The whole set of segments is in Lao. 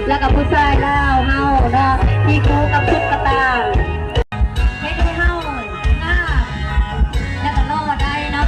ແລ້ວກໍຜູ້ຊາຍລາວເຮົາເນາະ ທີ່ຄູ່ກັບຊຸດກະຕ່າງ ເຮັດໃຫ້ເຮົາງາມ ແລ້ວກໍຫຼໍ່ໄດ້ເນາະ.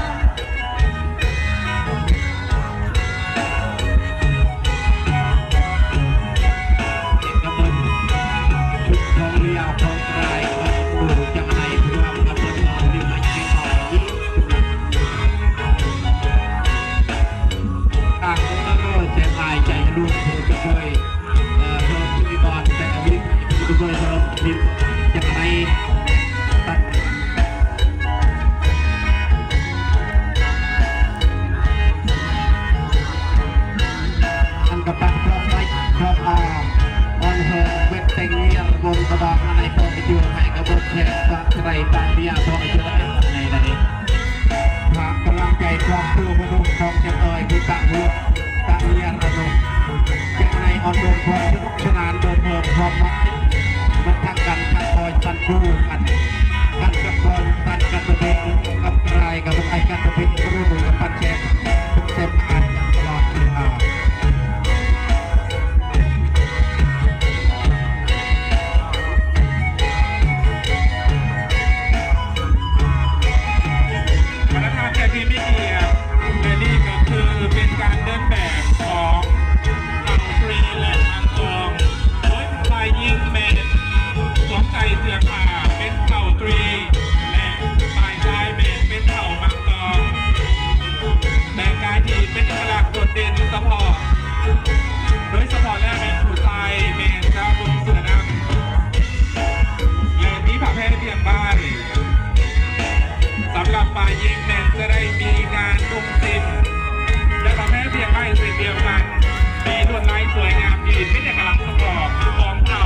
ພາກກຳລັງໃຈຄອບຄົວມະນຸດຂອງເຈົ້າອ້ອຍ ຄືຕະຫົວ ຕະເວຍນະນົງ ຈາກໃນອອນໂດນຄວາມສະໜານ ໂດນເພີ່ມຄວາມມັກ ມັນທັງກັນກັບຄອຍສັນຄູກັນ ກັນກັບຄອຍສັນກັນປະເພດ ກັບກາຍກັບໄອກັນປະເພດ ຮູ້ກັບປັນແຊບ ເປັນແຊບອານຕະຫຼອດເວລາ. ປະທານແຂກທີ່ມີກຽດ ແລະ ນີ້ກໍຄືເປັນການເດີນແບບຂອງເຜົ່າຕຣີ ແລະ ມັງກອງ ໂດຍຝ່າຍຍິງແມ່ນສວມໃສ່ເສື້ອຜ້າເປັນເຜົ່າຕຣີ ແລະ ຝ່າຍຊາຍແມ່ນເປັນເຜົ່າມັງກອງ ແຕ່ງກາຍທີ່ເປັນເອກະລັກໂດດເດັ່ນສະເພາະ ໂດຍສະເພາະແລ້ວແມ່ນຜູ້ຊາຍແມ່ນຈະນຸ່ງເສື້ອນຳ ແລະ ມີຜ້າແພພຽງບ່າຍ. ສຳລັບຝ່າຍຍິງແມ່ນຈະໄດ້ມີການນຸ່ງສິ້ນ ແລະ ຜ້າແພພຽງບ່າຍເຊັ່ນດຽວກັນ ມີລວດລາຍສວຍງາມທີ່ເປັນເອກະລັກສະເພາະຂອງເຜົ່າ.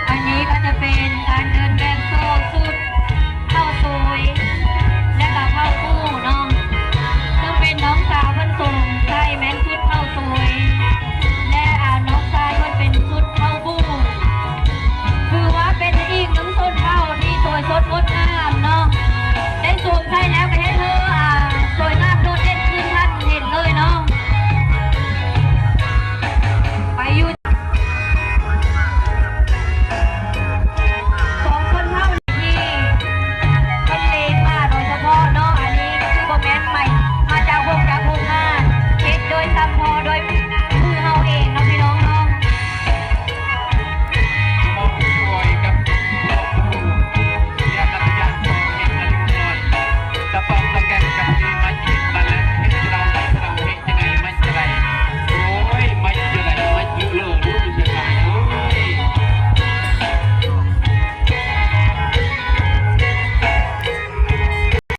ອັນນີ້ກໍຈະເປັນການເດີນແບບໂຊຊຸດເຜົ່າໂຊຍ ແລະກໍເຜົ່າກູ່ເນາະ ເຊິ່ງເປັນນ້ອງສາວເພິ່ນສວມໃສ່ແມ່ນຊຸດເຜົ່າໂຊຍ ແລະ ອາ ນ້ອງຊາຍເພິ່ນເປັນຊຸດເຜົ່າບູ່ ຖືວ່າເປັນອີກໜຶ່ງຊົນເຜົ່າທີ່ສວຍສົດງົດງາມເນາະ ໄດ້ສວມໃສ່ແລ້ວກໍເຮັດໃຫ້ ອາ ສວຍງາມໂດດເດັ່ນຂຶ້ນທັນເຫັນເລີຍເນາະ ໄປຢູ່ ຂອງຊົນເຜົ່າທີ່ເພິ່ນເລງມາໂດຍສະເພາະເນາະ ອັນນີ້ຄືບໍ່ແມ່ນໃໝ່ ມາຈາກໂຮງຈັກໂຮງງານ ເຮັດໂດຍສຳເພາະໂດຍມືເຮົາເອງເນາະ ພີ່ນ້ອງເນາະ.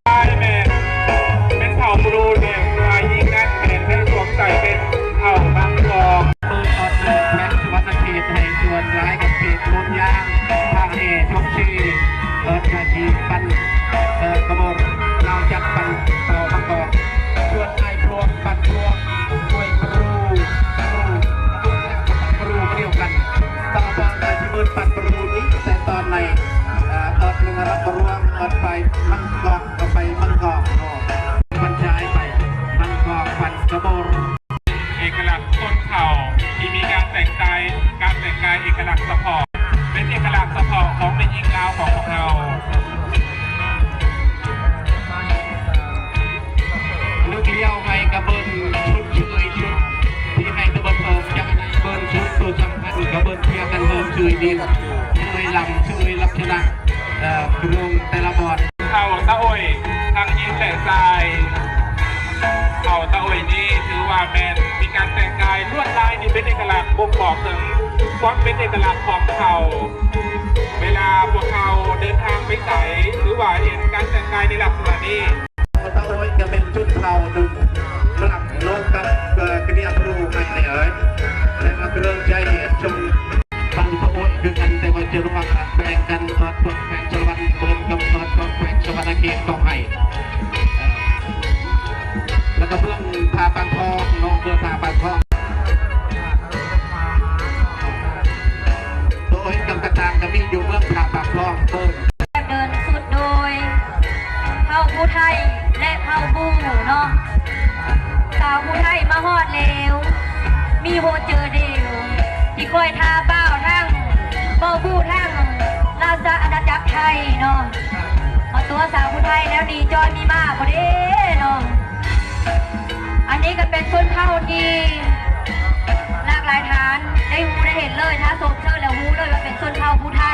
ຊາຍແມ່ນ ເປັນເຜົ່າບຣູແດງ ຝ່າຍຍິງນັ້ນແມ່ນໄດ້ສວມໃສ່ເປັນເຜົ່າມັງກອງ ເປີດອອດເດີດແຂວງສະຫວັນນະເຂດ ໃຫ້ສ່ວນຫຼາຍກັບເຂດລົມຍາງ ພາແຫ່ຊົມເຊ ເອີ ກະທີປັນ ເອີ ກະບອນລາວຈັກປັນຕໍ່ມັງກອນ ສ່ວນອ້າຍພວງປັນພວງ ຊ່ວຍກະບອນ ກະບອນ ກະບອນດຽວກັນ ຕໍ່ໄປກະຊິເປີດປັນກະບອນນີ້ ແຕ່ຕອນໃນ ເອີ ເອີ ເປັນລະບອນ ເອີ ໄປມັງກອນ ກໍໄປມັງກອນເນາະ ບັນຊາຍໄປມັງກອນ ປັນກະບອນ ເອກະລັກຊົນເຜົ່າທີ່ມີການແຕ່ງກາຍ ການແຕ່ງກາຍເອກະລັກສະເພາະ ເປັນເອກະລັກສະເພາະຂອງແມ່ຍິງລາວຂອງພວກເຮົາ. ລຶກລ້ຽວໃຫ້ກະເບິ່ນຊຸດເຊີຍຊຸດທີ່ໃຫ້ຕະເບິ່ນອອກຈາກໃນເບິ່ນຊຸດຕົວ ນີ້ ເຄີຍລຳ ເຄີຍລັກສະນະ ເອີ ໂຮງແຕ່ລະບ່ອນ ເຜົ່າຕາໂອ້ຍ ທັງຍິງ ແລະ ຊາຍ. ເຜົ່າຕາໂອ້ຍນີ້ຖືວ່າແມ່ນມີການແຕ່ງກາຍລວດລາຍທີ່ເປັນເອກະລັກ ບົ່ງບອກເຖິງຄວາມເປັນເອກະລັກຂອງເຜົ່າ. ເວລາພວກເຮົາເດີນທາງໄປໃສ ຫຼືວ່າເຫັນການແຕ່ງກາຍໃນລັກສະນະນີ້ ເຜົ່າຕາໂອ້ຍກະເປັນຊົນເຜົ່າໜຶ່ງ ສຳລັບນ້ອງກັບ ເອີ ກະເນຍບຣູໄຮເລີຍ ແລະ ມາເລີຍໃຈເຫັນຊົມ ເຜົ່າຕາໂອ້ຍຄືກັນ ແຕ່ວ່າຈະລວມກັນແບ່ງກັນ ສອດພວກແຂວງສາລະວັນ ເບິ່ງກັບສອດພວກແຂວງສະຫວັນນະເຂດ ຕ້ອງໃຫ້ ແລ້ວກະເບິ່ງຜາປາກທອງເນາະ ເບິ່ງຜາປາກທອງ ໂຕເຮັດກຳກະຕາງກະມີຢູ່ເມືອງຜາປາກທອງ ເບິ່ງ ເດີນສຸດໂດຍເຜົ່າຜູ້ໄທ ແລະ ເຜົ່າບູເນາະ. ສາວຜູ້ໄທມາຮອດແລ້ວ ມີໂຮເຈີເດວ ທີ່ຄອຍທາບ່າວທັງເຜົ່າບູທັງລາຊະອານາຈັກໄທເນາະ. ເອົາຕົວສາວຜູ້ໄທແລ້ວນີ້ ຈອຍມີມາບໍ່ເດ້ເນາະ. ອັນນີ້ກະເປັນຊົນເຜົ່າທີ່ຫຼາກຫຼາຍຖານ ໄດ້ຮູ້ໄດ້ເຫັນເລີຍ ຖ້າຊົມເຊີຍແລ້ວຮູ້ເລີຍວ່າເປັນຊົນເຜົ່າຜູ້ໄທ